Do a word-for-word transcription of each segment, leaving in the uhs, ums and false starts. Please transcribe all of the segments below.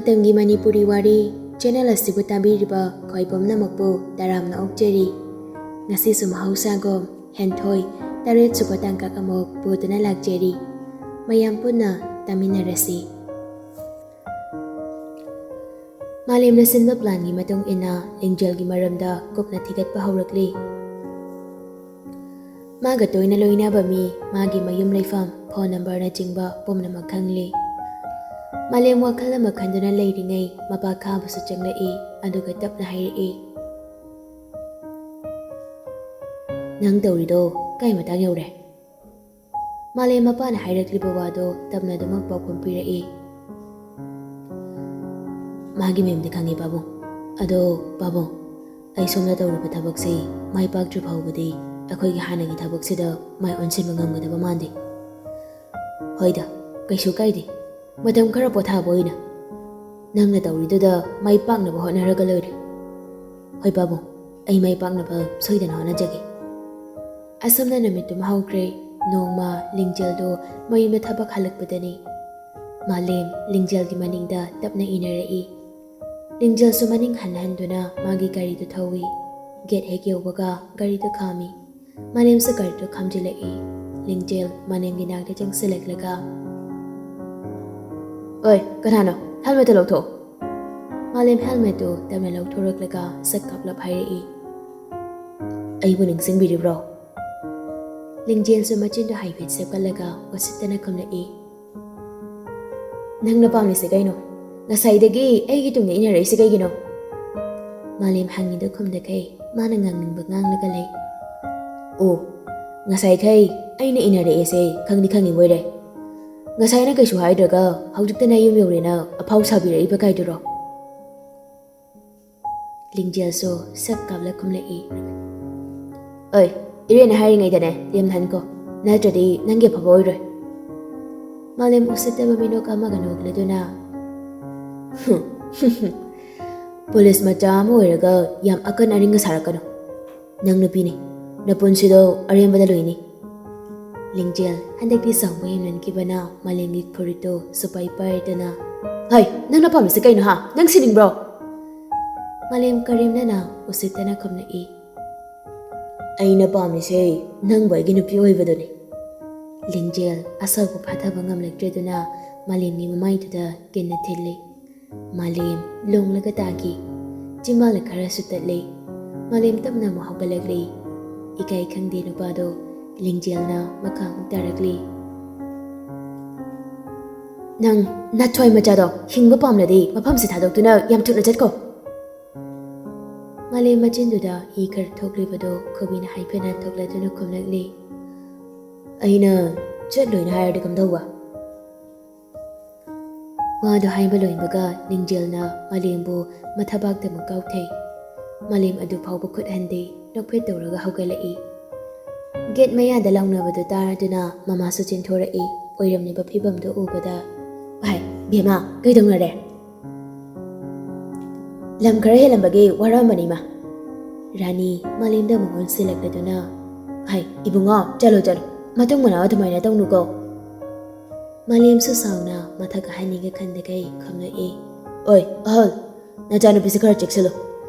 ꯃꯇꯝꯒꯤ ꯃꯅꯤꯄꯨꯔꯤ ꯋꯥꯔꯤ ꯆꯦꯅꯦꯜ ꯑꯁꯤꯕꯨ ꯇꯥꯕꯤꯔꯤꯕ ꯈꯣꯏ ꯄꯨꯝꯅꯃꯛꯄꯨ ꯇꯔꯥꯝꯅ ꯑꯣꯛꯆꯔꯤ꯫ ꯉꯁꯤꯁꯨ ꯃꯍꯧꯁꯥꯒꯨꯝ ꯍꯦꯟꯊꯣꯏ ꯇꯔꯦꯠ ꯁꯨꯕ ꯇꯥꯡꯀꯛ ꯑꯃꯨꯛ ꯄꯨꯗꯨꯅ ꯂꯥꯛꯆꯔꯤ꯫ ꯃꯌꯥꯝ ꯄꯨꯟꯅ ꯇꯥꯃꯤꯟꯅꯔꯁꯤ꯫ ꯃꯥꯂꯦꯝꯅ ꯁꯤꯟꯕ ꯄ꯭ꯂꯥꯟꯒꯤ ꯃꯇꯨꯡ ꯏꯟꯅ ꯂꯤꯡꯖꯦꯜꯒꯤ ꯃꯔꯝꯗ ꯀꯨꯞꯅ ꯊꯤꯒꯠꯄ ꯍꯧꯔꯛꯂꯤ꯫ ꯃꯥꯒ ꯇꯣꯏꯅ ꯂꯣꯏꯅꯕ ꯃꯤ, ꯃꯥꯒꯤ ꯃꯌꯨꯝ ꯂꯩꯐꯝ, ꯐꯣꯟ ꯅꯝꯕꯔꯅꯆꯤꯡꯕ ꯄꯨꯝꯅꯃꯛ ꯈꯪꯂꯤ꯫ ꯃꯥꯂꯦꯝ ꯋꯥꯈꯜ ꯑꯃ ꯈꯟꯗꯨꯅ ꯂꯩꯔꯤꯉꯩ ꯃꯄꯥ ꯈꯥꯕꯁꯨ ꯆꯪꯂꯛꯏ, ꯑꯗꯨꯒ ꯇꯞꯅ ꯍꯥꯏꯔꯛꯏ, "ꯅꯪ ꯇꯧꯔꯤꯗꯣ ꯀꯥꯏ ꯃꯇꯥꯡ ꯌꯧꯔꯦ?" ꯃꯥꯂꯦꯝ ꯃꯄꯥꯅ ꯍꯥꯏꯔꯛꯂꯤꯕ ꯋꯥꯗꯣ ꯇꯞꯅ ꯑꯗꯨꯃꯛ ꯄꯥꯎꯈꯨꯝ ꯄꯤꯔꯛꯏ꯫ "ꯃꯥꯒꯤ ꯃꯌꯨꯝꯗꯤ ꯈꯪꯉꯤ ꯄꯥꯕꯨꯡ꯫ ꯑꯗꯣ ꯄꯥꯕꯨꯡ, ꯑꯩ ꯁꯣꯝꯗ ꯇꯧꯔꯤꯕ ꯊꯕꯛꯁꯤ ꯃꯥꯏ ꯄꯥꯛꯇ꯭ꯔꯤ ꯐꯥꯎꯕꯗꯤ ꯑꯩꯈꯣꯏꯒꯤ ꯍꯥꯟꯅꯒꯤ ꯊꯕꯛꯁꯤꯗ ꯃꯥꯏ ꯑꯣꯟꯁꯤꯟꯕ ꯉꯝꯒꯗꯕ ꯃꯥꯟꯗꯦ꯫ ꯍꯣꯏꯗ, ꯀꯩꯁꯨ ꯀꯥꯏꯗꯦ꯫ ꯃꯇꯝ ꯈꯔ ꯄꯣꯊꯥꯕ ꯑꯣꯏꯅ ꯅꯪꯅ ꯇꯧꯔꯤꯗꯨꯗ ꯃꯥꯏ ꯄꯥꯛꯅꯕ ꯍꯣꯠꯅꯔꯒ ꯂꯣꯏꯔꯦ꯫ ꯍꯣꯏ ꯄꯥꯕꯨꯡ, ꯑꯩ ꯃꯥꯏ ꯄꯥꯛꯅꯕ ꯁꯣꯏꯗꯅ ꯍꯣꯠꯅꯖꯒꯦ꯫" ꯑꯁꯨꯝꯅ ꯅꯨꯃꯤꯠꯇꯨꯃ ꯍꯧꯈ꯭ꯔꯦ꯫ ꯅꯣꯡꯃ ꯂꯤꯡꯖꯦꯜꯗꯣ ꯃꯌꯨꯝꯗ ꯊꯕꯛ ꯍꯜꯂꯛꯄꯗꯅꯤ꯫ ꯃꯥꯂꯦꯝ ꯂꯤꯡꯖꯦꯜꯒꯤ ꯃꯅꯤꯡꯗ ꯇꯞꯅ ꯏꯟꯅꯔꯛꯏ꯫ ꯂꯤꯡꯖꯦꯜꯁꯨ ꯃꯅꯤꯡ ꯍꯟ ꯍꯟꯗꯨꯅ ꯃꯥꯒꯤ ꯒꯥꯔꯤꯗꯨ ꯊꯧꯏ꯫ ꯒꯦꯠ ꯍꯦꯛ ꯌꯧꯕꯒ ꯒꯥꯔꯤꯗꯨ ꯈꯥꯝꯃꯤ꯫ ꯃꯥꯂꯦꯝꯁꯨ ꯒꯥꯔꯤꯗꯨ ꯈꯥꯝꯖꯤꯜꯂꯛꯏ꯫ ꯂꯤꯡꯖꯦꯜ ꯃꯥꯂꯦꯝꯒꯤ ꯅꯥꯛꯇ ꯆꯪꯁꯤꯜꯂꯛꯂꯒ, "ꯑꯣꯏ, ꯀꯅꯥꯅꯣ? ꯍꯦꯜꯃꯦꯠꯇꯨ ꯂꯧꯊꯣꯛꯑꯣ!" ꯃꯥꯂꯦꯝ ꯍꯦꯜꯃꯦꯠꯇꯨ ꯇꯞꯅ ꯂꯧꯊꯣꯔꯛꯂꯒ ꯁꯛ ꯀꯥꯞꯂꯞ ꯍꯥꯏꯔꯛꯏ꯫ "ꯑꯩꯕꯨ ꯅꯤꯡꯁꯤꯡꯕꯤꯔꯤꯕ꯭ꯔꯣ?" ꯂꯤꯡꯖꯦꯜꯁꯨ ꯃꯆꯤꯟꯗꯨ ꯍꯥꯏꯐꯦꯠ ꯁꯦꯞꯀꯠꯂꯒ ꯎꯁꯤꯠꯇꯅ ꯈꯨꯝꯂꯛꯏ꯫ "ꯅꯪꯅ ꯄꯥꯝꯂꯤꯁꯦ ꯀꯩꯅꯣ? ꯉꯁꯥꯏꯗꯒꯤ ꯑꯩꯒꯤ ꯇꯨꯡꯗ ꯏꯟꯅꯔꯛꯏꯁꯦ ꯀꯩꯒꯤꯅꯣ?" ꯃꯥꯂꯦꯝ ꯍꯪꯉꯤꯗꯨ ꯈꯨꯝꯗꯈꯩ ꯃꯥꯅ ꯉꯥꯡꯅꯤꯡꯕ ꯉꯥꯡꯂꯒ ꯂꯩ꯫ "ꯑꯣ, ꯉꯁꯥꯏꯈꯩ ꯑꯩꯅ ꯏꯟꯅꯔꯛꯑꯦꯁꯦ ꯈꯪꯗꯤ ꯈꯪꯉꯤ ꯑꯣꯏꯔꯦ꯫ ꯉꯁꯥꯏꯅ ꯀꯩꯁꯨ ꯍꯥꯏꯗ꯭ꯔꯒ ꯍꯧꯖꯤꯛꯇꯅ ꯌꯨꯝ ꯌꯧꯔꯦꯅ ꯑꯐꯥꯎ ꯁꯥꯕꯤꯔꯛꯏꯕ ꯀꯥꯏꯗꯨꯔꯣ?" ꯂꯤꯡꯖꯦꯜꯁꯨ ꯁꯛ ꯀꯥꯞꯂ ꯈꯨꯝꯂꯛꯏ꯫ "ꯑꯣꯏ, ꯏꯔꯦꯟꯅ ꯍꯥꯏꯔꯤꯉꯩꯗꯅꯦ ꯂꯦꯝꯅ ꯍꯟꯈꯣ, ꯅꯠꯇ꯭ꯔꯗꯤ ꯅꯪꯒꯤ ꯑꯐꯕ ꯑꯣꯏꯔꯣꯏ꯫" ꯃꯥꯂꯦꯝ ꯎꯁꯤꯠꯇꯕ ꯃꯤꯅꯣꯛ ꯑꯃꯒ ꯅꯣꯛꯂꯗꯨꯅ, "ꯄꯨꯂꯤꯁ ꯃꯆꯥ ꯑꯃ ꯑꯣꯏꯔꯒ ꯌꯥꯝ ꯑꯀꯟ ꯑꯔꯤꯡꯒ ꯁꯥꯔꯛꯀꯅꯨ꯫ ꯅꯪ ꯅꯨꯄꯤꯅꯤ, ꯅꯄꯨꯟꯁꯤꯗꯣ ꯑꯔꯦꯝꯕꯗ ꯂꯣꯏꯅꯤ꯫" ꯂꯤꯡꯖꯦꯜ ꯍꯟꯗꯛꯇꯤ ꯁꯥꯎꯕ ꯍꯦꯟꯃꯟꯈꯤꯕꯅ ꯃꯥꯂꯦꯝꯒꯤ ꯐꯨꯔꯤꯠꯇꯨ ꯁꯨꯄꯥꯏ ꯄꯥꯏꯔꯗꯨꯅ, ꯍꯩ, ꯅꯪꯅ ꯄꯥꯝꯃꯤꯁꯦ ꯀꯩꯅꯣ ꯍꯥ? ꯅꯪ ꯁꯤꯅꯤꯡꯕ꯭ꯔꯣ? ꯃꯥꯂꯦꯝ ꯀꯔꯦꯝꯅꯅ ꯎꯁꯤꯠꯇꯅ ꯈꯨꯝꯂꯛꯏ꯫ ꯑꯩꯅ ꯄꯥꯝꯃꯤꯁꯦ ꯅꯪꯕꯨ ꯑꯩꯒꯤ ꯅꯨꯄꯤ ꯑꯣꯏꯕꯗꯨꯅꯤ꯫ ꯂꯤꯡꯖꯦꯜ ꯑꯁꯥꯎꯕ ꯐꯥꯊꯕ ꯉꯝꯂꯛꯇ꯭ꯔꯗꯨꯅ ꯃꯥꯂꯦꯝꯒꯤ ꯃꯃꯥꯏꯗꯨꯗ ꯀꯤꯟꯅ ꯊꯤꯜꯂꯤ꯫ ꯃꯥꯂꯦꯝ ꯂꯣꯡꯂꯒ ꯇꯥꯈꯤ꯫ ꯆꯤꯝꯕꯥꯜ ꯈꯔꯁꯨ ꯇꯠꯂꯤ꯫ ꯃꯥꯂꯦꯝ ꯇꯞꯅ ꯑꯃꯨꯛ ꯍꯧꯒꯠꯂꯛꯂꯤ꯫ ꯏꯀꯥꯏ ꯈꯪꯗꯦ ꯅꯨꯄꯥꯗꯣ꯫ ꯂꯤꯡꯖꯦꯜꯅ ꯃꯈꯥ ꯑꯃꯨꯛ ꯇꯥꯔꯛꯂꯤ꯫ ꯅꯪ ꯅꯊ꯭ꯋꯥꯏ ꯃꯆꯥꯗꯣ ꯍꯤꯡꯕ ꯄꯥꯝꯂꯗꯤ ꯃꯐꯝꯁꯤ ꯊꯥꯗꯣꯛꯇꯨꯅ ꯌꯥꯝ ꯊꯨꯅ ꯆꯠꯈꯣ꯫ ꯃꯥꯂꯦꯝ ꯃꯆꯤꯟꯗꯨꯗ ꯏ ꯈꯔ ꯊꯣꯛꯂꯤꯕꯗꯨ ꯈꯨꯕꯤꯅ ꯍꯥꯏꯐꯦꯠꯅ ꯊꯣꯛꯂꯗꯨꯅ ꯈꯨꯝꯂꯛꯂꯤ꯫ ꯑꯩꯅ ꯆꯠꯂꯣꯏꯅ ꯍꯥꯏꯔꯗꯤ ꯀꯝꯗꯧꯕ? ꯋꯥꯗꯨ ꯍꯥꯏꯕ ꯂꯣꯏꯕꯒ ꯂꯤꯡꯖꯦꯜꯅ ꯃꯥꯂꯦꯝꯕꯨ ꯃꯊꯕꯥꯛꯇ ꯑꯃꯨꯛ ꯀꯥꯎꯊꯩ꯫ ꯃꯥꯂꯦꯝ ꯑꯗꯨ ꯐꯥꯎꯕ ꯈꯨꯠ ꯍꯟꯗꯦ, ꯅꯣꯛꯐꯦꯠ ꯇꯧꯔꯒ ꯍꯧꯒꯠꯂꯛꯏ꯫ ꯒꯦꯠ ꯃꯌꯥꯗ ꯂꯥꯎꯅꯕꯗꯨ ꯇꯥꯔꯗꯨꯅ ꯃꯃꯥꯁꯨ ꯆꯦꯟꯊꯣꯔꯛꯏ꯫ ꯑꯣꯏꯔꯝꯂꯤꯕ ꯐꯤꯕꯝꯗꯨ ꯎꯕꯗ, "ꯚꯥꯏ, ꯕꯦꯝꯃ, ꯀꯩꯗꯧꯅꯔꯦ?" "ꯂꯝ ꯈꯔ ꯍꯦꯜꯂꯝꯕꯒꯤ ꯋꯥꯔꯝꯕꯅꯤ, ꯏꯃꯥ꯫" ꯔꯥꯅꯤ ꯃꯥꯂꯦꯝꯗ ꯑꯃꯨꯛ ꯑꯣꯟꯁꯤꯜꯂꯛꯂꯗꯨꯅ, "ꯍꯥꯏ, ꯏꯕꯨꯡꯉꯣ, ꯆꯠꯂꯣ, ꯆꯠꯂꯣ, ꯃꯇꯨꯡ ꯃꯅꯥꯎ ꯑꯗꯨꯃꯥꯏꯅ ꯇꯧꯅꯨꯀꯣ꯫" ꯃꯥꯂꯦꯝꯁꯨ ꯁꯥꯎꯅ ꯃꯊꯛ ꯑꯍꯟꯅꯤꯒ ꯈꯟꯗꯈꯩ ꯈꯨꯝꯂꯛꯏ꯫ "ꯑꯣꯏ, ꯑꯍꯜ, ꯅꯆꯥꯅꯨꯄꯤꯁꯤ ꯈꯔ ꯆꯦꯛꯁꯤꯜꯂꯨ꯫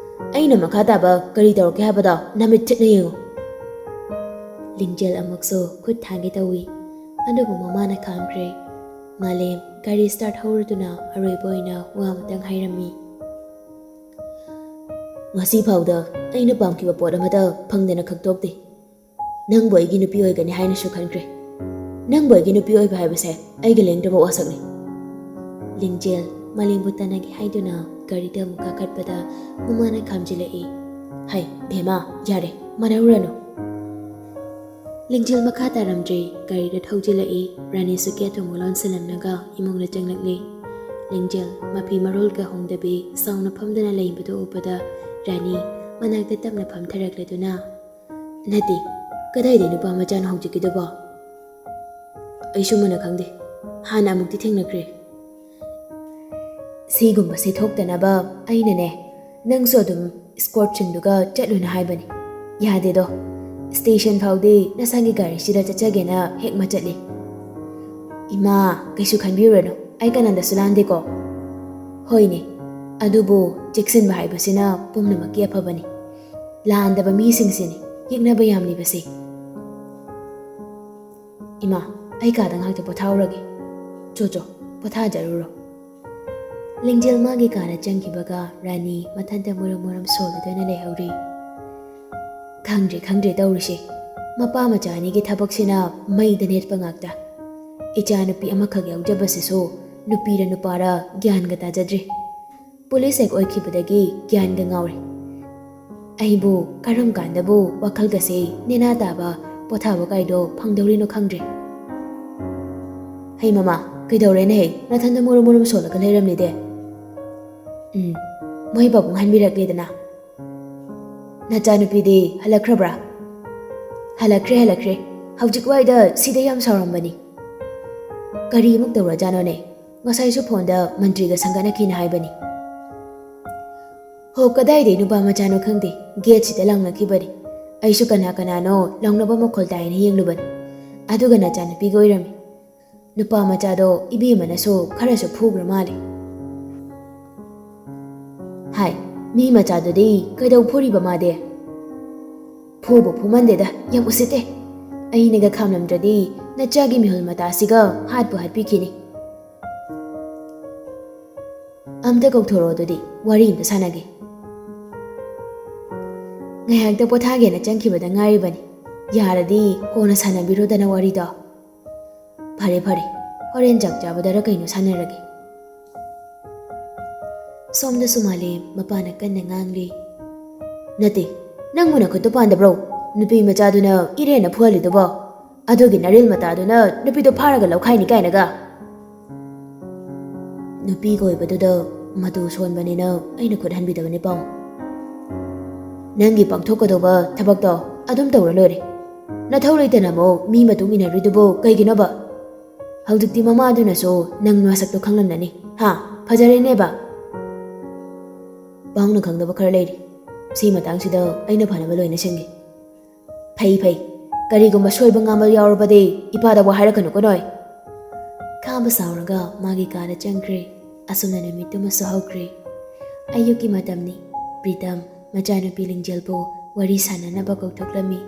ꯑꯩꯅ ꯃꯈꯥ ꯇꯥꯕ ꯀꯔꯤ ꯇꯧꯔꯛꯀꯦ ꯍꯥꯏꯕꯗꯣ ꯅꯃꯤꯠ ꯊꯤꯠꯅ ꯌꯦꯡꯉꯨ꯫" ꯂꯤꯡꯖꯦꯜ ꯑꯃꯨꯛꯁꯨ ꯈꯨꯠ ꯊꯥꯡꯒꯦ ꯇꯧꯏ, ꯑꯗꯨꯕꯨ ꯃꯃꯥꯅ ꯈꯥꯝꯈ꯭ꯔꯦ꯫ ꯃꯥꯂꯦꯝ ꯒꯥꯔꯤ ꯁ꯭ꯇꯥꯔꯠ ꯍꯧꯔꯗꯨꯅ ꯑꯔꯣꯏꯕ ꯑꯣꯏꯅ ꯋꯥ ꯑꯃꯇꯪ ꯍꯥꯏꯔꯝꯃꯤ꯫ "ꯉꯁꯤ ꯐꯥꯎꯗ ꯑꯩꯅ ꯄꯥꯝꯈꯤꯕ ꯄꯣꯠ ꯑꯃꯠꯇ ꯐꯪꯗꯅ ꯈꯛꯇꯣꯛꯇꯦ꯫ ꯅꯪꯕꯨ ꯑꯩꯒꯤ ꯅꯨꯄꯤ ꯑꯣꯏꯒꯅꯤ ꯍꯥꯏꯅꯁꯨ ꯈꯟꯈ꯭ꯔꯦ꯫ ꯅꯪꯕꯨ ꯑꯩꯒꯤ ꯅꯨꯄꯤ ꯑꯣꯏꯕ ꯍꯥꯏꯕꯁꯦ ꯑꯩꯒ ꯂꯦꯡꯗ꯭ꯔꯕ ꯋꯥꯁꯛꯅꯤ꯫" ꯂꯤꯡꯖꯦꯜ ꯃꯥꯂꯦꯝꯕꯨ ꯇꯥꯟꯅꯒꯦ ꯍꯥꯏꯗꯨꯅ ꯒꯥꯔꯤꯗ ꯑꯃꯨꯛ ꯀꯥꯈꯠꯄꯗ ꯃꯃꯥꯅ ꯈꯥꯝꯖꯤꯜꯂꯛꯏ꯫ "ꯍꯩ, ꯕꯦꯝꯃ, ꯌꯥꯔꯦ, ꯃꯥꯟꯅꯔꯨꯔꯅꯨ꯫" ꯂꯤꯡꯖꯦꯜ ꯃꯈꯥ ꯇꯥꯔꯝꯗ꯭ꯔꯦ, ꯒꯥꯔꯤꯗ ꯊꯧꯖꯤꯜꯂꯛꯏ꯫ ꯔꯥꯅꯤꯁꯨ ꯒꯦꯠ ꯑꯃꯨꯛ ꯂꯣꯟꯁꯤꯜꯂꯝꯂꯒ ꯏꯃꯨꯡꯗ ꯆꯪꯂꯛꯂꯤ꯫ ꯂꯤꯡꯖꯦꯜ ꯃꯐꯤ ꯃꯔꯣꯜꯒ ꯍꯣꯡꯗꯕꯤ ꯁꯥꯎꯅ ꯐꯝꯗꯨꯅ ꯂꯩꯕꯗꯨ ꯎꯕꯗ ꯔꯥꯅꯤ ꯃꯅꯥꯛꯇ ꯇꯞꯅ ꯐꯝꯊꯔꯛꯂꯗꯨꯅ, "ꯅꯠꯇꯦ, ꯀꯗꯥꯏꯗꯩ ꯅꯨꯄꯥ ꯃꯆꯥꯅꯣ ꯍꯧꯖꯤꯛꯀꯤꯗꯨꯕꯣ? ꯑꯩꯁꯨ ꯃꯨꯟꯅ ꯈꯪꯗꯦ, ꯍꯥꯟꯅ ꯑꯃꯨꯛꯇꯤ ꯊꯦꯡꯅꯈ꯭ꯔꯦ꯫" "ꯁꯤꯒꯨꯝꯕꯁꯦ ꯊꯣꯛꯇꯅꯕ ꯑꯩꯅꯅꯦ, ꯅꯪꯁꯨ ꯑꯗꯨꯝ ꯏꯁꯀꯣꯔꯠꯁꯤꯡꯗꯨꯒ ꯆꯠꯂꯨꯅ ꯍꯥꯏꯕꯅꯤ꯫ ꯌꯥꯗꯦꯗꯣ, ꯁ꯭ꯇꯦꯁꯟ ꯐꯥꯎꯗꯤ ꯅꯁꯥꯒꯤ ꯒꯥꯔꯤꯁꯤꯗ ꯆꯠꯆꯒꯦꯅ ꯍꯦꯛ ꯃꯆꯠꯂꯤ꯫" "ꯏꯃꯥ, ꯀꯩꯁꯨ ꯈꯟꯕꯤꯔꯨꯔꯅꯨ, ꯑꯩ ꯀꯅꯥꯗꯁꯨ ꯂꯥꯟꯗꯦꯀꯣ꯫" ꯍꯣꯏꯅꯦ, ꯑꯗꯨꯕꯨ ꯆꯦꯛꯁꯤꯟꯕ ꯍꯥꯏꯕꯁꯤꯅ ꯄꯨꯝꯅꯃꯛꯀꯤ ꯑꯐꯕꯅꯤ꯫ ꯂꯥꯟꯗꯕ ꯃꯤꯁꯤꯡꯁꯤꯅꯤ ꯌꯦꯛꯅꯕ ꯌꯥꯝꯂꯤꯕꯁꯤ꯫ ꯏꯃꯥ, ꯑꯩ ꯀꯥꯗ ꯉꯥꯏꯍꯥꯛꯇ ꯄꯣꯊꯥꯎꯔꯒꯦ꯫ ꯆꯣ ꯆꯣ, ꯄꯣꯊꯥꯖꯔꯨꯔꯣ꯫ ꯂꯤꯡꯖꯦꯜ ꯃꯥꯒꯤ ꯀꯥꯗ ꯆꯪꯈꯤꯕꯒ ꯔꯥꯅꯤ ꯃꯊꯟꯇ ꯃꯨꯔꯨꯝ ꯃꯨꯔꯨꯝ ꯁꯣꯜꯂꯗꯨꯅ ꯂꯩꯍꯧꯔꯤ꯫ ꯈꯪꯗ꯭ꯔꯦ ꯈꯪꯗ꯭ꯔꯦ ꯇꯧꯔꯤꯁꯦ꯫ ꯃꯄꯥ ꯃꯆꯥ ꯑꯅꯤꯒꯤ ꯊꯕꯛꯁꯤꯅ ꯃꯩꯗ ꯅꯦꯠꯄ ꯉꯥꯛꯇ꯫ ꯏꯆꯥ ꯅꯨꯄꯤ ꯑꯃꯈꯛ ꯌꯥꯎꯖꯕꯁꯤꯁꯨ ꯅꯨꯄꯤꯔ ꯅꯨꯄꯥꯔ ꯒ꯭ꯌꯥꯟꯒ ꯇꯥꯖꯗ꯭ꯔꯦ꯫ ꯄꯨꯂꯤꯁ ꯍꯦꯛ ꯑꯣꯏꯈꯤꯕꯗꯒꯤ ꯒ꯭ꯌꯥꯟꯒ ꯉꯥꯎꯔꯦ꯫ ꯑꯩꯕꯨ ꯀꯔꯝ ꯀꯥꯟꯗꯕꯨ ꯋꯥꯈꯜꯒꯁꯦ ꯅꯦꯅꯥ ꯇꯥꯕ, ꯄꯣꯊꯥꯕ ꯀꯥꯏꯗꯣ ꯐꯪꯗꯧꯔꯤꯅꯣ ꯈꯪꯗ꯭ꯔꯦ꯫ ꯍꯩ ꯃꯃꯥ, ꯀꯩꯗꯧꯔꯦꯅꯦ ꯍꯩ? ꯅꯊꯟꯗ ꯃꯨꯔꯨꯝ ꯃꯨꯔꯨꯝ ꯁꯣꯜꯂꯒ ꯂꯩꯔꯝꯂꯤꯗꯦ? ꯎꯝ, ꯃꯣꯏ ꯄꯥꯕꯨꯡ ꯍꯟꯕꯤꯔꯛꯂꯦꯗꯅ꯫ ꯅꯆꯥꯅꯨꯄꯤꯗꯤ ꯍꯜꯂꯛꯈ꯭ꯔꯕ꯭ꯔꯥ? ꯍꯜꯂꯛꯈ꯭ꯔꯦ, ꯍꯜꯂꯛꯈ꯭ꯔꯦ꯫ ꯍꯧꯖꯤꯛ ꯋꯥꯏꯗ ꯁꯤꯗ ꯌꯥꯝ ꯁꯥꯎꯔꯝꯕꯅꯤ꯫ ꯀꯔꯤ ꯑꯃꯨꯛ ꯇꯧꯔꯖꯥꯠꯅꯣꯅꯦ? ꯉꯁꯥꯏꯁꯨ ꯐꯣꯟꯗ ꯃꯟꯇ꯭ꯔꯤꯒ ꯁꯪꯒꯠꯅꯈꯤꯅ ꯍꯥꯏꯕꯅꯤ꯫ ꯍꯣ, ꯀꯗꯥꯏꯗꯩ ꯅꯨꯄꯥ ꯃꯆꯥꯅꯣ ꯈꯪꯗꯦ, ꯒꯦꯠꯁꯤꯗ ꯂꯥꯎꯅꯈꯤꯕꯅꯤ꯫ ꯑꯩꯁꯨ ꯀꯅꯥ ꯀꯅꯥꯅꯣ ꯂꯥꯎꯅꯕ ꯃꯈꯣꯜ ꯇꯥꯏꯅ ꯌꯦꯡꯂꯨꯕꯅꯤ꯫ ꯑꯗꯨꯒ ꯅꯆꯥꯅꯨꯄꯤꯒ ꯑꯣꯏꯔꯝꯃꯤ꯫ ꯅꯨꯄꯥ ꯃꯆꯥꯗꯣ ꯏꯕꯦꯝꯃꯅꯁꯨ ꯈꯔꯁꯨ ꯐꯨꯈ꯭ꯔ ꯃꯥꯜꯂꯦ꯫ ꯍꯥꯏ, ꯃꯤ ꯃꯆꯥꯗꯨꯗꯤ ꯀꯩꯗꯧ ꯐꯨꯔꯤꯕ ꯃꯥꯗꯤ? ꯐꯨꯕꯨ ꯐꯨꯃꯟꯗꯦꯗ, ꯌꯥꯝ ꯎꯁꯤꯠꯇꯦ꯫ ꯑꯩꯅꯒ ꯈꯥꯝꯂꯝꯗ꯭ꯔꯗꯤ ꯅꯆꯥꯒꯤ ꯃꯤꯍꯨꯜ ꯃꯇꯥꯁꯤꯒ ꯍꯥꯠꯄꯨ ꯍꯥꯠꯄꯤꯈꯤꯅꯤ꯫ ꯑꯝꯇ ꯀꯧꯊꯣꯔꯛꯑꯣ, ꯑꯗꯨꯗꯤ ꯋꯥꯔꯤ ꯑꯝꯇ ꯁꯥꯟꯅꯒꯦ꯫ ꯉꯥꯏꯍꯥꯛꯇ ꯄꯣꯊꯥꯒꯦꯅ ꯆꯪꯈꯤꯕꯗ ꯉꯥꯏꯔꯤꯕꯅꯤ꯫ ꯌꯥꯔꯗꯤ ꯀꯣꯟꯅ ꯁꯥꯟꯅꯕꯤꯔꯣꯗꯅ ꯋꯥꯔꯤꯗꯣ꯫ ꯐꯔꯦ ꯐꯔꯦ, ꯍꯣꯔꯦꯟ ꯆꯥꯛ ꯆꯥꯕꯗꯔ ꯀꯩꯅꯣ ꯁꯥꯟꯅꯔꯒꯦ꯫ ꯁꯣꯝꯗꯁꯨ ꯃꯥꯂꯦꯝ ꯃꯄꯥꯅ ꯀꯟꯅ ꯉꯥꯡꯂꯤ꯫ ꯅꯠꯇꯦ, ꯅꯪꯕꯨ ꯅꯈꯨꯠꯇꯨ ꯄꯥꯟꯗꯕ꯭ꯔꯣ? ꯅꯨꯄꯤ ꯃꯆꯥꯗꯨꯅ ꯏꯔꯦꯟꯅ ꯐꯨꯍꯜꯂꯤꯗꯨꯕꯣ? ꯑꯗꯨꯒꯤ ꯅꯔꯤꯜ ꯃꯇꯥꯗꯨꯅ ꯅꯨꯄꯤꯗꯣ ꯐꯥꯔꯒ ꯂꯧꯈꯥꯏꯅꯤ ꯀꯥꯏꯅꯒ꯫ ꯅꯨꯄꯤ ꯀꯣꯏꯕꯗꯨꯗ ꯃꯇꯨ ꯁꯣꯟꯕꯅꯤꯅ ꯑꯩꯅ ꯈꯨꯠ ꯍꯟꯕꯤꯗꯕꯅꯤ ꯄꯥꯎ꯫ ꯅꯪꯒꯤ ꯄꯥꯡꯊꯣꯛꯀꯗꯧꯕ ꯊꯕꯛꯇꯣ ꯑꯗꯨꯝ ꯇꯧꯔ ꯂꯣꯏꯔꯦ꯫ ꯅꯊꯧ ꯂꯩꯇꯅ ꯑꯃꯨꯛ ꯃꯤ ꯃꯇꯨꯡ ꯏꯟꯅꯔꯨꯏꯗꯨꯕꯨ ꯀꯩꯒꯤꯅꯣꯕ? ꯍꯧꯖꯤꯛꯇꯤ ꯃꯃꯥꯗꯨꯅꯁꯨ ꯅꯪ ꯅꯁꯛꯇꯣ ꯈꯪꯂꯝꯂꯅꯤ꯫ ꯍꯥ? ꯐꯖꯔꯦꯅꯦꯕ? ꯄꯥꯎꯅ ꯈꯪꯗꯕ ꯈꯔ ꯂꯩꯔꯤ꯫ ꯁꯤ ꯃꯇꯥꯡꯁꯤꯗ ꯑꯩꯅ ꯐꯅꯕ ꯂꯣꯏꯅ ꯁꯤꯟꯒꯦ꯫ ꯐꯩ, ꯐꯩ꯫ ꯀꯔꯤꯒꯨꯝꯕ ꯁꯣꯏꯕ ꯉꯥꯝꯕ ꯌꯥꯎꯔꯕꯗꯤ ꯏꯄꯥꯗ ꯋꯥ ꯍꯥꯏꯔꯛꯀꯅꯨꯀꯣ ꯅꯣꯏ꯫ ꯈꯥꯕ ꯁꯥꯎꯔꯒ ꯃꯥꯒꯤ ꯀꯥꯗ ꯆꯪꯈ꯭ꯔꯦ꯫ ꯑꯁꯨꯝꯅ ꯅꯨꯃꯤꯠꯇꯨꯃꯁꯨ ꯍꯧꯈ꯭ꯔꯦ꯫ ꯑꯌꯨꯛꯀꯤ ꯃꯇꯝꯅꯤ꯫ ꯄ꯭ꯔꯤꯇꯝ ꯃꯆꯥꯅꯨꯄꯤ ꯂꯤꯡꯖꯦꯜꯕꯨ ꯋꯥꯔꯤ ꯁꯥꯟꯅꯅꯕ ꯀꯧꯊꯣꯛꯂꯝꯃꯤ꯫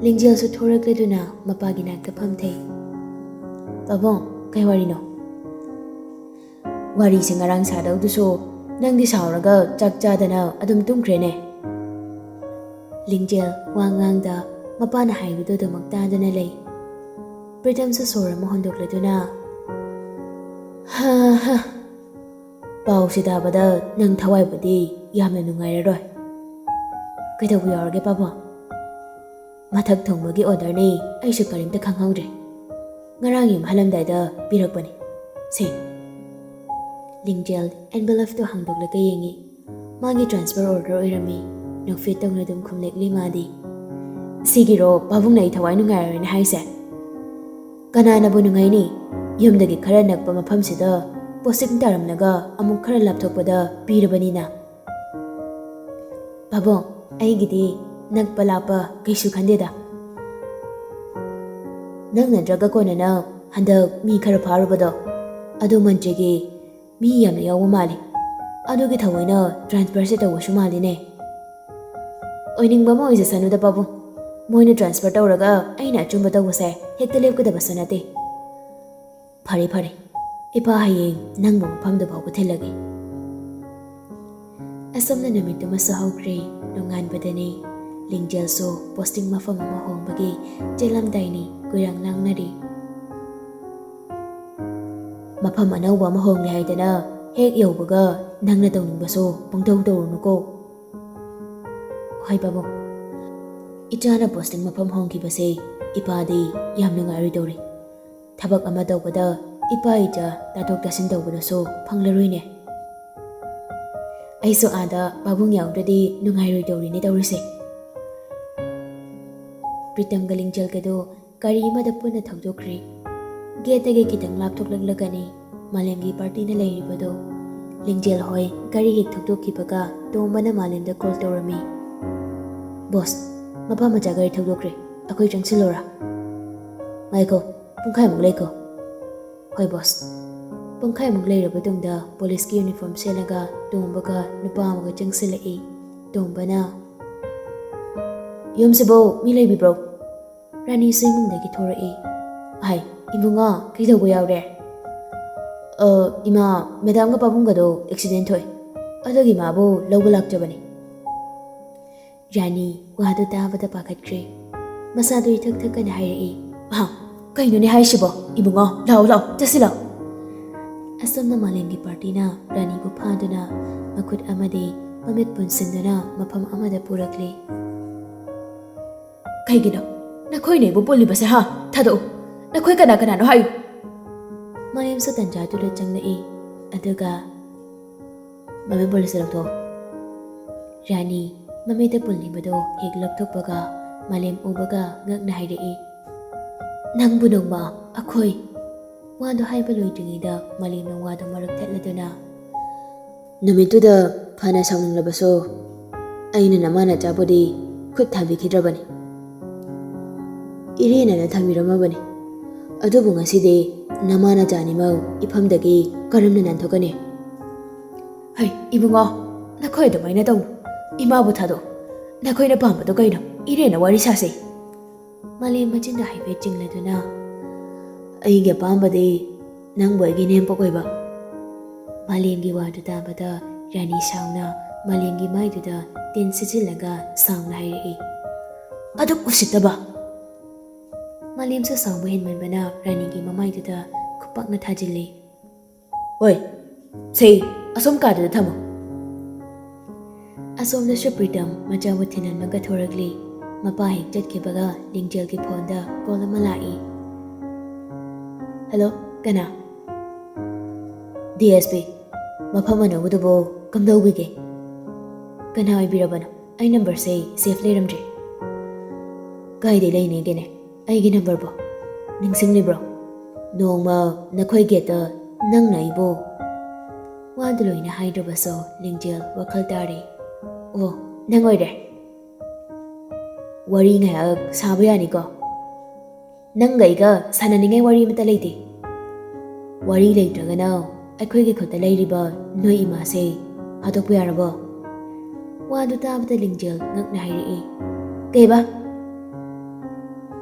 ꯂꯤꯡꯖꯦꯜꯁꯨ ꯊꯣꯔꯛꯂꯗꯨꯅ ꯃꯄꯥꯒꯤ ꯅꯥꯛꯇ ꯐꯝꯊꯩ꯫ "ꯄꯥꯕꯨꯡ, ꯀꯩ ꯋꯥꯔꯤꯅꯣ?" "ꯋꯥꯔꯤꯁꯦ ꯉꯔꯥꯡ ꯁꯥꯗꯧꯗꯨꯁꯨ ꯅꯪꯗꯤ ꯁꯥꯎꯔꯒ ꯆꯥꯛ ꯆꯥꯗꯅ ꯑꯗꯨꯝ ꯇꯨꯝꯈ꯭ꯔꯦꯅꯦ꯫" ꯂꯤꯡꯖꯦꯜ ꯋꯥ ꯉꯥꯡꯗ ꯃꯄꯥꯅ ꯍꯥꯏꯕꯗꯨ ꯑꯗꯨꯃꯛ ꯇꯥꯗꯨꯅ ꯂꯩ꯫ ꯄ꯭ꯔꯤꯇꯝꯁꯨ ꯁꯣꯔ ꯑꯃ ꯍꯣꯟꯗꯣꯛꯂꯗꯨꯅ, "ꯍꯥ ꯍꯥ, ꯄꯥꯎꯁꯤ ꯇꯥꯕꯗ ꯅꯪ ꯊꯋꯥꯏꯕꯨꯗꯤ ꯌꯥꯝꯅ ꯅꯨꯡꯉꯥꯏꯔꯔꯣꯏ꯫ ꯀꯩꯗꯧꯕ ꯌꯥꯎꯔꯒꯦ ꯄꯥꯕꯨꯡ?" "ꯃꯊꯛ ꯊꯣꯡꯕꯒꯤ ꯑꯣꯔꯗꯔꯅꯤ, ꯑꯩꯁꯨ ꯀꯔꯤꯝꯇ ꯈꯪꯍꯧꯗ꯭ꯔꯦ꯫ ꯉꯔꯥꯡ ꯌꯨꯝ ꯍꯜꯂꯝꯗꯥꯏꯗ ꯄꯤꯔꯛꯄꯅꯤ꯫ ꯁꯦ꯫" ꯂꯤꯡꯖꯦꯜ ꯑꯦꯟꯚꯦꯂꯞꯇꯣ ꯍꯥꯡꯗꯣꯛꯂꯒ ꯌꯦꯡꯉꯤ꯫ ꯃꯥꯒꯤ ꯇ꯭ꯔꯥꯟꯁꯐꯔ ꯑꯣꯔꯗꯔ ꯑꯣꯏꯔꯝꯃꯤ꯫ ꯅꯣꯛꯐꯦꯠ ꯇꯧꯅ ꯑꯗꯨꯝ ꯈꯨꯝꯂꯛꯂꯤ ꯃꯥꯗꯤ꯫ "ꯁꯤꯒꯤꯔꯣ ꯄꯥꯕꯨꯡꯅ ꯑꯩ ꯊꯋꯥꯏ ꯅꯨꯡꯉꯥꯏꯔꯔꯣꯏꯅ ꯍꯥꯏꯁꯦ? ꯀꯅꯥꯅꯕꯨ ꯅꯨꯡꯉꯥꯏꯅꯤ? ꯌꯨꯝꯗꯒꯤ ꯈꯔ ꯅꯛꯄ ꯃꯐꯝꯁꯤꯗ ꯄꯣꯁꯇꯤꯡ ꯇꯥꯔꯝꯂꯒ ꯑꯃꯨꯛ ꯈꯔ ꯂꯥꯞꯊꯣꯛꯄꯗ ꯄꯤꯔꯕꯅꯤꯅ꯫" "ꯄꯥꯕꯨꯡ, ꯑꯩꯒꯤꯗꯤ ꯅꯛꯄ ꯂꯥꯞꯄ ꯀꯩꯁꯨ ꯈꯟꯗꯦꯗ꯫ ꯅꯪ ꯅꯠꯇ꯭ꯔꯒ ꯀꯣꯟꯅꯅ ꯍꯟꯗꯛ ꯃꯤ ꯈꯔ ꯐꯥꯔꯨꯕꯗꯣ, ꯑꯗꯨ ꯃꯟꯇ꯭ꯔꯤꯒꯤ ꯃꯤ ꯌꯥꯝꯅ ꯌꯥꯎꯕ ꯃꯥꯜꯂꯤ꯫ ꯑꯗꯨꯒꯤ ꯊꯑꯣꯏꯅ ꯇ꯭ꯔꯥꯟꯁꯐꯔꯁꯦ ꯇꯧꯕꯁꯨ ꯃꯥꯜꯂꯤꯅꯦ꯫" "ꯑꯣꯏꯅꯤꯡꯕ ꯑꯃ ꯑꯣꯏꯖꯁꯅꯨꯗ ꯄꯥꯕꯨꯡ꯫ ꯃꯣꯏꯅ ꯇ꯭ꯔꯥꯟꯁꯐꯔ ꯇꯧꯔꯒ ꯑꯩꯅ ꯑꯆꯨꯝꯕ ꯇꯧꯕꯁꯦ ꯍꯦꯛꯇ ꯂꯦꯞꯀꯗꯕꯁꯨ ꯅꯠꯇꯦ꯫ ꯐꯔꯦ ꯐꯔꯦ, ꯏꯄꯥ ꯍꯌꯦꯡ ꯅꯪꯕꯨ ꯃꯐꯝꯗꯨ ꯐꯥꯎꯕ ꯊꯤꯜꯂꯒꯦ꯫" ꯑꯁꯨꯝꯅ ꯅꯨꯃꯤꯠꯇꯨꯃꯁꯨ ꯍꯧꯈ꯭ꯔꯦ꯫ ꯅꯣꯡꯉꯥꯟꯕꯗꯅꯤ꯫ ꯂꯤꯡꯖꯦꯜꯁꯨ ꯄꯣꯁꯇꯤꯡ ꯃꯐꯝ ꯑꯃ ꯍꯣꯡꯕꯒꯤ ꯆꯦꯜꯂꯝꯗꯥꯏꯅꯤ, ꯀꯣꯏꯔꯥꯡ ꯂꯥꯡꯅꯔꯤ꯫ "ꯃꯐꯝ ꯑꯅꯧꯕ ꯑꯃ ꯍꯣꯡꯂꯦ ꯍꯥꯏꯗꯅ ꯍꯦꯛ ꯌꯧꯕꯒ ꯅꯪꯅ ꯇꯧꯅꯤꯡꯕꯁꯨ ꯄꯪꯇꯧ ꯇꯧꯔꯨꯅꯨꯀꯣ꯫" "ꯍꯣꯏ ꯄꯥꯕꯨꯡ, ꯏꯆꯥꯅ ꯄꯣꯁꯇꯤꯡ ꯃꯐꯝ ꯍꯣꯡꯈꯤꯕꯁꯦ ꯏꯄꯥꯗꯤ ꯌꯥꯝ ꯅꯨꯡꯉꯥꯏꯔꯣꯏꯗꯧꯔꯤ꯫ ꯊꯕꯛ ꯑꯃ ꯇꯧꯕꯗ ꯏꯄꯥ ꯏꯆꯥ ꯇꯥꯊꯣꯛ ꯇꯥꯁꯤꯟ ꯇꯧꯕꯗꯁꯨ ꯐꯪꯂꯔꯣꯏꯅꯦ꯫ ꯑꯩꯁꯨ ꯑꯥꯗ ꯄꯥꯕꯨꯡ ꯌꯥꯎꯗ꯭ꯔꯗꯤ ꯅꯨꯡꯉꯥꯏꯔꯣꯏꯗꯧꯔꯤꯅꯦ ꯇꯧꯔꯤꯁꯦ꯫" ꯄ꯭ꯔꯤꯇꯝꯒ ꯂꯤꯡꯖꯦꯜꯒꯗꯨ ꯒꯥꯔꯤ ꯑꯃꯗ ꯄꯨꯟꯅ ꯊꯧꯗꯣꯛꯈ꯭ꯔꯦ꯫ ꯒꯦꯠꯇꯒꯤ ꯈꯤꯇꯪ ꯂꯥꯞꯊꯣꯛꯂꯛꯂꯒꯅꯤ ꯃꯥꯂꯦꯝꯒꯤ ꯄꯥꯔꯇꯤꯅ ꯂꯩꯔꯤꯕꯗꯨ꯫ ꯂꯤꯡꯖꯦꯜ ꯍꯣꯏ ꯒꯥꯔꯤ ꯍꯦꯛ ꯊꯧꯗꯣꯛꯈꯤꯕꯒ ꯇꯣꯝꯕꯅ ꯃꯥꯂꯦꯝꯗ ꯀꯣꯜ ꯇꯧꯔꯝꯃꯤ꯫ "ꯕꯣꯁ, ꯃꯄꯥ ꯃꯆꯥ ꯒꯥꯔꯤ ꯊꯧꯗꯣꯛꯈ꯭ꯔꯦ, ꯑꯩꯈꯣꯏ ꯆꯪꯁꯤꯜꯂꯣꯔꯥ?" "ꯉꯥꯏꯈꯣ, ꯄꯨꯡꯈꯥꯏꯃꯨꯛ ꯂꯩꯈꯣ꯫" "ꯍꯣꯏ ꯕꯣꯁ꯫" ꯄꯨꯡꯈꯥꯏꯃꯨꯛ ꯂꯩꯔꯕ ꯇꯨꯡꯗ ꯄꯨꯂꯤꯁꯀꯤ ꯌꯨꯅꯤꯐꯣꯔꯝ ꯁꯦꯠꯂꯒ ꯇꯣꯝꯕꯒ ꯅꯨꯄꯥ ꯑꯃꯒ ꯆꯪꯁꯤꯜꯂꯛꯏ꯫ ꯇꯣꯝꯕꯅ, "ꯌꯨꯝꯁꯤꯕꯨ ꯃꯤ ꯂꯩꯕꯤꯕ꯭ꯔꯣ?" ꯔꯥꯅꯤꯁꯨ ꯏꯃꯨꯡꯗꯒꯤ ꯊꯣꯔꯛꯏ꯫ "ꯍꯥꯏ, ꯏꯕꯨꯡꯉꯣ, ꯀꯩꯗꯧꯕ ꯌꯥꯎꯔꯦ?" "ꯑ, ꯏꯃꯥ, ꯃꯦꯗꯥꯝꯒ ꯄꯥꯕꯨꯡꯒꯗꯣ ꯑꯦꯛꯁꯤꯗꯦꯟ ꯊꯣꯛꯑꯦ꯫ ꯑꯗꯨꯒꯤ ꯃꯥꯕꯨ ꯂꯧꯕ ꯂꯥꯛꯆꯕꯅꯤ꯫" ꯔꯥꯅꯤ ꯋꯥꯗꯨ ꯇꯥꯕꯗ ꯄꯥꯈꯠꯈ꯭ꯔꯦ꯫ ꯃꯁꯥꯗꯨ ꯏꯊꯛ ꯊꯛꯀꯅ ꯍꯥꯏꯔꯛꯏ, "ꯍꯥ, ꯀꯩꯅꯣꯅꯦ ꯍꯥꯏꯁꯤꯕꯣ? ꯏꯕꯨꯡꯉꯣ, ꯂꯥꯛꯑꯣ, ꯂꯥꯛꯑꯣ, ꯆꯠꯁꯤ ꯂꯥꯛꯑꯣ꯫" ꯑꯁꯣꯝꯅ ꯃꯥꯂꯦꯝꯒꯤ ꯄꯥꯔꯇꯤꯅ ꯔꯥꯅꯤꯕꯨ ꯐꯥꯗꯨꯅ ꯃꯈꯨꯠ ꯑꯃꯗꯤ ꯃꯃꯤꯠ ꯄꯨꯟꯁꯤꯟꯗꯨꯅ ꯃꯐꯝ ꯑꯃꯗ ꯄꯨꯔꯛꯂꯤ꯫ "ꯀꯩꯒꯤꯅꯣ? ꯅꯈꯣꯏꯅ ꯑꯩꯕꯨ ꯄꯨꯜꯂꯤꯕꯁꯦ, ꯍꯥ? ꯊꯥꯗꯣꯛꯎ꯫ ꯅꯈꯣꯏ ꯀꯅꯥ ꯀꯅꯥꯅꯣ ꯍꯥꯏꯌꯨ꯫" ꯃꯥꯂꯦꯝꯁꯨ ꯇꯟꯖꯥꯗꯨꯗ ꯆꯪꯂꯛꯏ꯫ ꯑꯗꯨꯒ, "ꯃꯃꯤꯠ ꯄꯨꯜꯂꯤꯁꯦ ꯂꯧꯊꯣꯛꯑꯣ꯫" ꯔꯥꯅꯤ ꯃꯃꯤꯠꯇ ꯄꯨꯜꯂꯤꯕꯗꯣ ꯍꯦꯛ ꯂꯧꯊꯣꯛꯄꯒ ꯃꯥꯂꯦꯝ ꯎꯕꯒ ꯉꯛꯅ ꯍꯥꯏꯔꯛꯏ, "ꯅꯪꯕꯨ ꯅꯣꯡꯃ ꯑꯩꯈꯣꯏ꯫" ꯋꯥꯗꯣ ꯍꯥꯏꯕ ꯂꯣꯏꯗ꯭ꯔꯤꯉꯩꯗ ꯃꯥꯂꯦꯝꯅ ꯋꯥꯗꯣ ꯃꯔꯛ ꯊꯠꯂꯗꯨꯅ, "ꯅꯨꯃꯤꯠꯇꯨꯗ ꯐꯅ ꯁꯥꯎꯅꯤꯡꯂꯕꯁꯨ ꯑꯩꯅ ꯅꯃꯥ ꯅꯆꯥꯕꯨꯗꯤ ꯈꯨꯠ ꯊꯥꯕꯤꯈꯤꯗ꯭ꯔꯕꯅꯤ꯫ ꯏꯔꯦꯟꯅꯅ ꯊꯝꯕꯤꯔꯝꯃꯕꯅꯤ꯫ ꯑꯗꯨꯕꯨ ꯉꯁꯤꯗꯤ ꯅꯃꯥ ꯅꯆꯥ ꯑꯅꯤꯃꯛ ꯏꯐꯝꯗꯒꯤ ꯀꯔꯝꯅ ꯅꯥꯟꯊꯣꯛꯀꯅꯤ?" "ꯍꯩ, ꯏꯕꯨꯡꯉꯣ, ꯅꯈꯣꯏ ꯑꯗꯨꯃꯥꯏꯅ ꯇꯧꯅꯨ꯫ ꯏꯃꯥꯕꯨ ꯊꯥꯗꯣꯛꯎ꯫ ꯅꯈꯣꯏꯅ ꯄꯥꯝꯕꯗꯣ ꯀꯩꯅꯣ? ꯏꯔꯦꯟꯅ ꯋꯥꯔꯤ ꯁꯥꯁꯤ꯫" ꯃꯥꯂꯦꯝ ꯃꯆꯤꯟꯗ ꯍꯥꯏꯐꯦꯠ ꯆꯤꯡꯂꯗꯨꯅ, "ꯑꯩꯒꯤ ꯑꯄꯥꯝꯕꯗꯤ ꯅꯪꯕꯨ ꯑꯩꯒꯤ ꯏꯅꯦꯝꯄꯣꯛ ꯑꯣꯏꯕ꯫" ꯃꯥꯂꯦꯝꯒꯤ ꯋꯥꯗꯨ ꯇꯥꯕꯗ ꯔꯥꯅꯤ ꯁꯥꯎꯅ ꯃꯥꯂꯦꯝꯒꯤ ꯃꯥꯏꯗꯨꯗ ꯇꯤꯟ ꯁꯤꯠꯆꯤꯜꯂꯒ ꯁꯥꯎꯅ ꯍꯥꯏꯔꯛꯏ, "ꯑꯗꯨꯛ ꯎꯁꯤꯠꯇꯕ!" ꯃꯥꯂꯦꯝꯁꯨ ꯁꯥꯎꯕ ꯍꯦꯟꯃꯟꯕꯅ ꯔꯥꯅꯤꯒꯤ ꯃꯃꯥꯏꯗꯨꯗ ꯈꯨꯄꯥꯛꯅ ꯊꯥꯖꯤꯜꯂꯤ꯫ "ꯍꯣꯏ, ꯁꯦ, ꯑꯁꯣꯝ ꯀꯥꯗꯨꯗ ꯊꯝꯃꯨ꯫" ꯑꯁꯣꯝꯗꯁꯨ ꯄ꯭ꯔꯤꯇꯝ ꯃꯆꯥꯕꯨ ꯊꯤꯟꯍꯟꯕꯒ ꯊꯣꯔꯛꯂꯤ꯫ ꯃꯄꯥ ꯍꯦꯛ ꯆꯠꯈꯤꯕꯒ ꯂꯤꯡꯖꯦꯜꯒꯤ ꯐꯣꯟꯗ ꯀꯣꯜ ꯑꯃ ꯂꯥꯛꯏ꯫ "ꯍꯜꯂꯣ, ꯀꯅꯥ?" "ꯗꯤ ꯑꯦꯁ ꯄꯤ, ꯃꯐꯝ ꯑꯅꯧꯕꯗꯨꯕꯨ ꯀꯝꯗꯧꯕꯤꯒꯦ?" "ꯀꯅꯥ ꯑꯣꯏꯕꯤꯔꯕꯅꯣ? ꯑꯩ ꯅꯝꯕꯔꯁꯦ ꯁꯦꯐ ꯂꯩꯔꯝꯗ꯭ꯔꯦ꯫" "ꯀꯥꯏꯗꯩ ꯂꯩꯅꯤꯒꯦꯅꯦ ꯑꯩꯒꯤ ꯅꯝꯕꯔꯕꯣ? ꯅꯤꯡꯁꯤꯡꯂꯤꯕ꯭ꯔꯣ? ꯅꯣꯡꯃ ꯅꯈꯣꯏ ꯒꯦꯠꯇ ꯅꯪꯅ ꯑꯩꯕꯨ꯫" ꯋꯥꯗꯨ ꯂꯣꯏꯅ ꯍꯥꯏꯗ꯭ꯔꯕꯁꯨ ꯂꯤꯡꯖꯦꯜ ꯋꯥꯈꯜ ꯇꯥꯔꯦ꯫ "ꯑꯣ, ꯅꯪ ꯑꯣꯏꯔꯦ꯫ ꯋꯥꯔꯤ ꯉꯥꯏꯍꯥꯛ ꯁꯥꯕ ꯌꯥꯅꯤꯀꯣ? ꯅꯪꯒ ꯑꯩꯒ ꯁꯥꯟꯅꯅꯤꯡꯉꯥꯏ ꯋꯥꯔꯤ ꯑꯃꯠꯇ ꯂꯩꯇꯦ꯫" ꯋꯥꯔꯤ ꯂꯩꯇ꯭ꯔꯒꯅ ꯑꯩꯈꯣꯏꯒꯤ ꯈꯨꯠꯇ ꯂꯩꯔꯤꯕ ꯅꯣꯏ ꯏꯃꯥꯁꯦ ꯐꯥꯗꯣꯛꯄ ꯌꯥꯔꯕꯣ? ꯋꯥꯗꯨ ꯇꯥꯕꯗ ꯂꯤꯡꯖꯦꯜ ꯉꯛꯅ ꯍꯥꯏꯔꯛꯏ, "ꯀꯩꯕ?"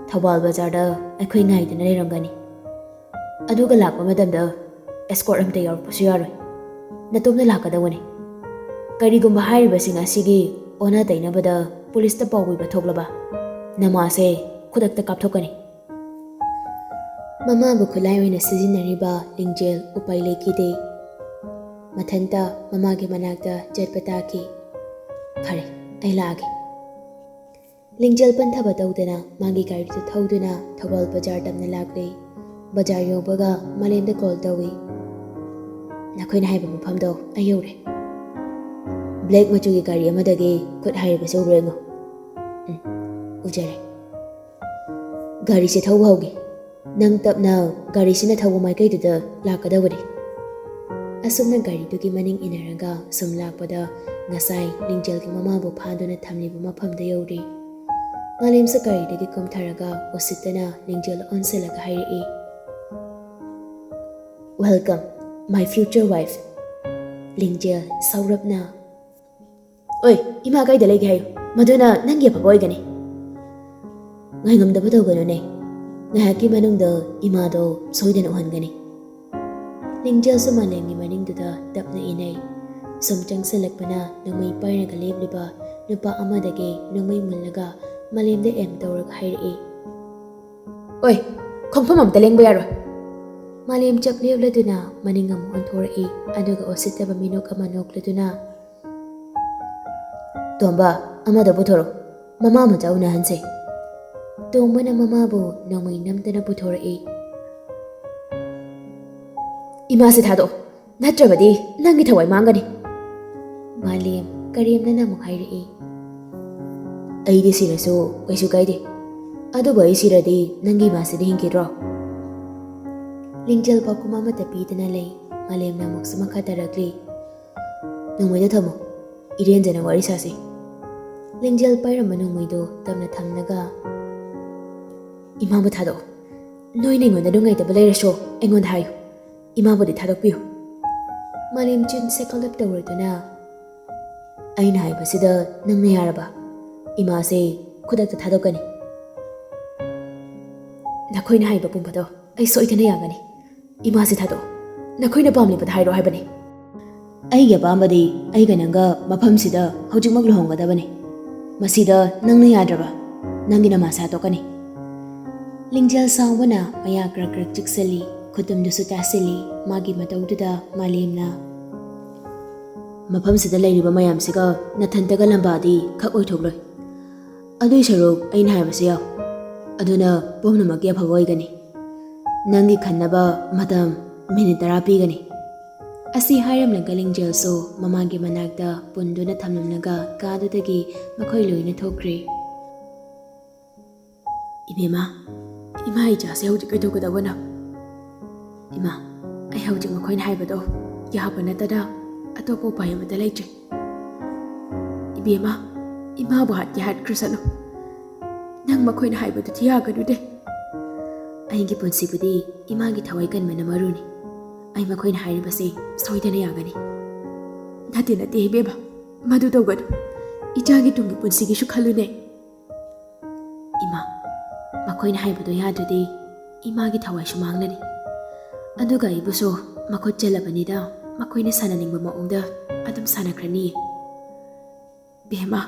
"ꯊꯧꯕꯥꯜ ꯕꯖꯥꯔꯗ ꯑꯩꯈꯣꯏ ꯉꯥꯏꯗꯨꯅ ꯂꯩꯔꯝꯒꯅꯤ꯫ ꯑꯗꯨꯒ ꯂꯥꯛꯄ ꯃꯇꯝꯗ escort ꯑꯝꯇ ꯌꯥꯎꯔꯛꯄꯁꯨ ꯌꯥꯔꯣꯏ꯫ ꯅꯇꯣꯝꯇ ꯂꯥꯛꯀꯗꯧꯕꯅꯤ꯫ ꯀꯔꯤꯒꯨꯝꯕ ꯍꯥꯏꯔꯤꯕꯁꯤꯡ ꯑꯁꯤꯒꯤ ꯑꯣꯟꯅ ꯇꯩꯅꯕꯗ ꯄꯨꯂꯤꯁꯇ ꯄꯥꯎ ꯄꯤꯕ ꯊꯣꯛꯂꯕ, ꯅꯃꯥꯁꯦ ꯈꯨꯗꯛꯇ ꯀꯥꯞꯊꯣꯛꯀꯅꯤ꯫" ꯃꯃꯥꯕꯨ ꯈꯨꯠꯂꯥꯏ ꯑꯣꯏꯅ ꯁꯤꯖꯤꯟꯅꯔꯤꯕ ꯂꯤꯡꯖꯦꯜ ꯎꯄꯥꯏ ꯂꯩꯈꯤꯗꯦ꯫ ꯃꯊꯟꯇ ꯃꯃꯥꯒꯤ ꯃꯅꯥꯛꯇ ꯆꯠꯄ ꯇꯥꯈꯤ꯫ "ꯐꯔꯦ, ꯑꯩ ꯂꯥꯛꯑꯒꯦ꯫" ꯂꯤꯡꯖꯦꯜ ꯄꯟꯊꯕ ꯇꯧꯗꯅ ꯃꯥꯒꯤ ꯒꯥꯔꯤꯗꯨ ꯊꯧꯗꯨꯅ ꯊꯧꯕꯥꯜ ꯕꯖꯥꯔ ꯇꯝꯅ ꯂꯥꯛꯂꯦ꯫ ꯕꯖꯥꯔ ꯌꯧꯕꯒ ꯃꯥꯂꯦꯝꯗ ꯀꯣꯜ ꯇꯧꯏ꯫ "ꯅꯈꯣꯏꯅ ꯍꯥꯏꯕ ꯃꯐꯝꯗꯣ ꯑꯩ ꯌꯧꯔꯦ꯫ ꯕ꯭ꯂꯦꯛ ꯃꯆꯨꯒꯤ ꯒꯥꯔꯤ ꯑꯃꯗꯒꯤ ꯈꯨꯠ ꯍꯥꯏꯔꯤꯕꯁꯦ ꯎꯕ꯭ꯔꯥ ꯌꯦꯡꯉꯨ꯫" "ꯎꯝ, ꯎꯖꯔꯦ꯫" "ꯒꯥꯔꯤꯁꯦ ꯊꯧꯕ ꯍꯧꯒꯦ꯫ ꯅꯪ ꯇꯞꯅ ꯒꯥꯔꯤꯁꯤꯅ ꯊꯧꯕ ꯃꯥꯏꯀꯩꯗꯨꯗ ꯂꯥꯛꯀꯗꯕꯅꯤ꯫" ꯑꯁꯨꯝꯅ ꯒꯥꯔꯤꯗꯨꯒꯤ ꯃꯅꯤꯡ ꯏꯟꯅꯔꯒ ꯁꯨꯝ ꯂꯥꯛꯄꯗ ꯉꯁꯥꯏ ꯂꯤꯡꯖꯦꯜꯒꯤ ꯃꯃꯥꯕꯨ ꯐꯥꯗꯨꯅ ꯊꯝꯂꯤꯕ ꯃꯐꯝꯗ ꯌꯧꯔꯦ꯫ ꯃꯥꯂꯦꯝꯁꯨ ꯒꯥꯔꯤꯗꯒꯤ ꯀꯨꯝꯊꯔꯒ ꯎꯁꯤꯠꯇꯅ ꯂꯤꯡꯖꯦꯜ ꯑꯣꯟꯁꯤꯜꯂꯒ ꯍꯥꯏꯔꯛꯏ, "Welcome, my future wife꯫" ꯂꯤꯡꯖꯦꯜ ꯁꯧꯔꯞꯅ, "ꯑꯣꯏ, ꯏꯃꯥ ꯀꯥꯏꯗ ꯂꯩꯒꯦ ꯍꯥꯏꯌꯨ, ꯃꯗꯨꯅ ꯅꯪꯒꯤ ꯑꯐꯕ ꯑꯣꯏꯒꯅꯤ꯫" "ꯉꯥꯏꯉꯝꯗꯕ ꯇꯧꯒꯅꯨꯅꯦ, ꯉꯥꯏꯍꯥꯛꯀꯤ ꯃꯅꯨꯡꯗ ꯏꯃꯥꯗꯣ ꯁꯣꯏꯗꯅ ꯎꯍꯟꯒꯅꯤ꯫" ꯂꯤꯡꯖꯦꯜꯁꯨ ꯃꯥꯂꯦꯝꯒꯤ ꯃꯅꯤꯡꯗꯨꯗ ꯇꯞꯅ ꯏꯅꯩ꯫ ꯁꯨꯝ ꯆꯪꯁꯤꯜꯂꯛꯄꯅ ꯅꯣꯡꯃꯩ ꯄꯥꯏꯔꯒ ꯂꯦꯞꯂꯤꯕ ꯅꯨꯄꯥ ꯑꯃꯗꯒꯤ ꯅꯣꯡꯃꯩ ꯃꯨꯜꯂꯒ ꯃꯥꯂꯦꯝꯗ ꯑꯦꯝ ꯇꯧꯔꯒ ꯍꯥꯏꯔꯛꯏ, "ꯑꯣꯏ, ꯈꯣꯡꯐꯝ ꯑꯝꯇ ꯂꯦꯡꯕ ꯌꯥꯔꯣꯏ꯫" ꯃꯥꯂꯦꯝ ꯆꯞ ꯂꯦꯞꯂꯗꯨꯅ ꯃꯅꯤꯡ ꯑꯃꯨꯛ ꯑꯣꯟꯊꯣꯔꯛꯏ, ꯑꯗꯨꯒ ꯎꯁꯤꯠꯇꯕ ꯃꯤꯅꯣꯛ ꯑꯃ ꯅꯣꯛꯂꯗꯨꯅ, "ꯇꯣꯝꯕ, ꯑꯃꯗ ꯄꯨꯊꯣꯔꯛꯎ, ꯃꯃꯥ ꯃꯆꯥ ꯎꯅꯍꯟꯁꯦ꯫" ꯇꯣꯝꯕꯅ ꯃꯃꯥꯕꯨ ꯅꯣꯡꯃꯩ ꯅꯝꯗꯅ ꯄꯨꯊꯣꯔꯛꯏ꯫ "ꯏꯃꯥꯁꯦ ꯊꯥꯗꯣꯛꯑꯣ, ꯅꯠꯇ꯭ꯔꯕꯗꯤ ꯅꯪꯒꯤ ꯊꯋꯥꯏ ꯃꯥꯡꯒꯅꯤ꯫" ꯃꯥꯂꯦꯝ ꯀꯔꯦꯝꯅꯅ ꯑꯃꯨꯛ ꯍꯥꯏꯔꯛꯏ, "ꯑꯩꯗꯤ ꯁꯤꯔꯁꯨ ꯀꯩꯁꯨ ꯀꯥꯏꯗꯦ, ꯑꯗꯨꯕꯨ ꯑꯩ ꯁꯤꯔꯗꯤ ꯅꯪꯒꯤ ꯏꯃꯥꯁꯤꯗꯤ ꯍꯤꯡꯈꯤꯗ꯭ꯔꯣ?" ꯂꯤꯡꯖꯦꯜ ꯄꯥꯎꯈꯨꯝ ꯑꯃꯠꯇ ꯄꯤꯗꯅ ꯂꯩ꯫ ꯃꯥꯂꯦꯝꯅ ꯑꯃꯨꯛꯁꯨ ꯃꯈꯥ ꯇꯥꯔꯛꯂꯤ, "ꯅꯣꯡꯃꯩꯗ ꯊꯝꯃꯨ, ꯏꯔꯦꯟꯖꯅ ꯋꯥꯔꯤ ꯁꯥꯁꯤ꯫" ꯂꯤꯡꯖꯦꯜ ꯄꯥꯏꯔꯝꯕ ꯅꯣꯡꯃꯩꯗꯨ ꯇꯞꯅ ꯊꯝꯂꯒ, "ꯏꯃꯥꯕꯨ ꯊꯥꯗꯣꯛꯑꯣ꯫ ꯅꯣꯏꯅ ꯑꯩꯉꯣꯟꯗ ꯅꯨꯡꯉꯥꯏꯇꯕ ꯂꯩꯔꯁꯨ ꯑꯩꯉꯣꯟꯗ ꯍꯥꯏꯌꯨ꯫ ꯏꯃꯥꯕꯨꯗꯤ ꯊꯥꯗꯣꯛꯄꯤꯌꯨ꯫ ꯃꯥꯂꯦꯝ ꯆꯤꯟ ꯁꯦꯀꯂꯞ ꯇꯧꯔꯗꯨꯅ, "ꯑꯩꯅ ꯍꯥꯏꯕꯁꯤꯗ ꯅꯪꯅ ꯌꯥꯔꯕ? ꯏꯃꯥꯁꯦ ꯈꯨꯗꯛꯇ ꯊꯥꯗꯣꯛꯀꯅꯤ꯫ ꯅꯈꯣꯏꯅ ꯍꯥꯏꯕ ꯄꯨꯝꯕꯗꯣ ꯑꯩ ꯁꯣꯏꯗꯅ ꯌꯥꯒꯅꯤ꯫ ꯏꯃꯥꯁꯦ ꯊꯥꯗꯣꯛꯑꯣ꯫ ꯅꯈꯣꯏꯅ ꯄꯥꯝꯂꯤꯕꯗ ꯍꯥꯏꯔꯣ ꯍꯥꯏꯕꯅꯤ꯫ ꯑꯩꯒꯤ ꯑꯄꯥꯝꯕꯗꯤ ꯑꯩꯒ ꯅꯪꯒ ꯃꯐꯝꯁꯤꯗ ꯍꯧꯖꯤꯛꯃꯛ ꯂꯨꯍꯣꯡꯒꯗꯕꯅꯤ꯫ ꯃꯁꯤꯗ ꯅꯪꯅ ꯌꯥꯗ꯭ꯔꯕ? ꯅꯪꯒꯤ ꯅꯃꯥꯁꯦ ꯍꯥꯠꯇꯣꯛꯀꯅꯤ꯫" ꯂꯤꯡꯖꯦꯜ ꯁꯥꯡꯕꯅ ꯃꯌꯥ ꯀ꯭ꯔꯛ ꯀ꯭ꯔꯛ ꯆꯤꯛꯁꯤꯜꯂꯤ, ꯈꯨꯇꯨꯝꯗꯨꯁꯨ ꯇꯥꯁꯤꯜꯂꯤ꯫ ꯃꯥꯒꯤ ꯃꯇꯧꯗꯨꯗ ꯃꯥꯂꯦꯝꯅ, "ꯃꯐꯝꯁꯤꯗ ꯂꯩꯔꯤꯕ ꯃꯌꯥꯝꯁꯤꯒ ꯅꯊꯟꯇꯒ ꯂꯝꯕꯥꯗꯤ ꯈꯛ ꯑꯣꯏꯊꯣꯛꯂꯣꯏ꯫ ꯑꯗꯨꯏ ꯁꯔꯨꯛ ꯑꯩꯅ ꯍꯥꯏꯕꯁꯤ ꯌꯥꯎ꯫ ꯑꯗꯨꯅ ꯄꯨꯝꯅꯃꯛꯀꯤ ꯑꯐꯕ ꯑꯣꯏꯒꯅꯤ꯫ ꯅꯪꯒꯤ ꯈꯟꯅꯕ ꯃꯇꯝ ꯃꯤꯅꯤꯠ ꯇꯔꯥ ꯄꯤꯒꯅꯤ꯫" ꯑꯁꯤ ꯍꯥꯏꯔꯝꯂꯒ ꯂꯤꯡꯖꯦꯜꯁꯨ ꯃꯃꯥꯒꯤ ꯃꯅꯥꯛꯇ ꯄꯨꯟꯗꯨꯅ ꯊꯝꯂꯝꯂꯒ ꯀꯥꯗꯨꯗꯒꯤ ꯃꯈꯣꯏ ꯂꯣꯏꯅ ꯊꯣꯛꯈ꯭ꯔꯦ꯫ "ꯏꯕꯦꯝꯃ, ꯏꯃꯥ ꯏꯆꯥꯁꯦ ꯍꯧꯖꯤꯛ ꯀꯩꯗꯧꯒꯗꯕꯅꯣ? ꯏꯃꯥ, ꯑꯩ ꯍꯧꯖꯤꯛ ꯃꯈꯣꯏꯅ ꯍꯥꯏꯕꯗꯣ ꯌꯥꯕ ꯅꯠꯇꯅ ꯑꯇꯣꯞꯄ ꯎꯄꯥꯏ ꯑꯃꯠꯇ ꯂꯩꯇ꯭ꯔꯦ꯫ ꯏꯕꯦꯝꯃ, ꯏꯃꯥꯕꯨ ꯍꯥꯠꯀꯦ ꯍꯥꯠꯈ꯭ꯔꯁꯅꯨ꯫ ꯅꯪ ꯃꯈꯣꯏꯅ ꯍꯥꯏꯕꯗꯨꯗꯤ ꯌꯥꯒꯅꯨꯗꯦ꯫ ꯑꯩꯒꯤ ꯄꯨꯟꯁꯤꯕꯨꯗꯤ ꯏꯃꯥꯒꯤ ꯊꯋꯥꯏ ꯀꯟꯕꯅ ꯃꯔꯨꯅꯤ꯫ ꯑꯩ ꯃꯈꯣꯏꯅ ꯍꯥꯏꯔꯤꯕꯁꯦ ꯁꯣꯏꯗꯅ ꯌꯥꯒꯅꯤ꯫" "ꯅꯠꯇꯦ, ꯅꯠꯇꯦ ꯏꯕꯦꯝꯃ, ꯃꯗꯨ ꯇꯧꯒꯅꯨ꯫ ꯏꯆꯥꯒꯤ ꯇꯨꯡꯒꯤ ꯄꯨꯟꯁꯤꯒꯤꯁꯨ ꯈꯜꯂꯨꯅꯦ꯫" "ꯏꯃꯥ, ꯃꯈꯣꯏꯅ ꯍꯥꯏꯕꯗꯣ ꯌꯥꯗ꯭ꯔꯗꯤ ꯏꯃꯥꯒꯤ ꯊꯋꯥꯏꯁꯨ ꯃꯥꯡꯂꯅꯤ꯫ ꯑꯗꯨꯒ ꯑꯩꯕꯨꯁꯨ ꯃꯈꯨꯠ ꯆꯜꯂꯕꯅꯤꯗ, ꯃꯈꯣꯏꯅ ꯁꯥꯟꯅꯅꯤꯡꯕ ꯃꯑꯣꯡꯗ ꯑꯗꯨꯝ ꯁꯥꯟꯅꯈ꯭ꯔꯅꯤꯌꯦ꯫" "ꯕꯦꯝꯃ,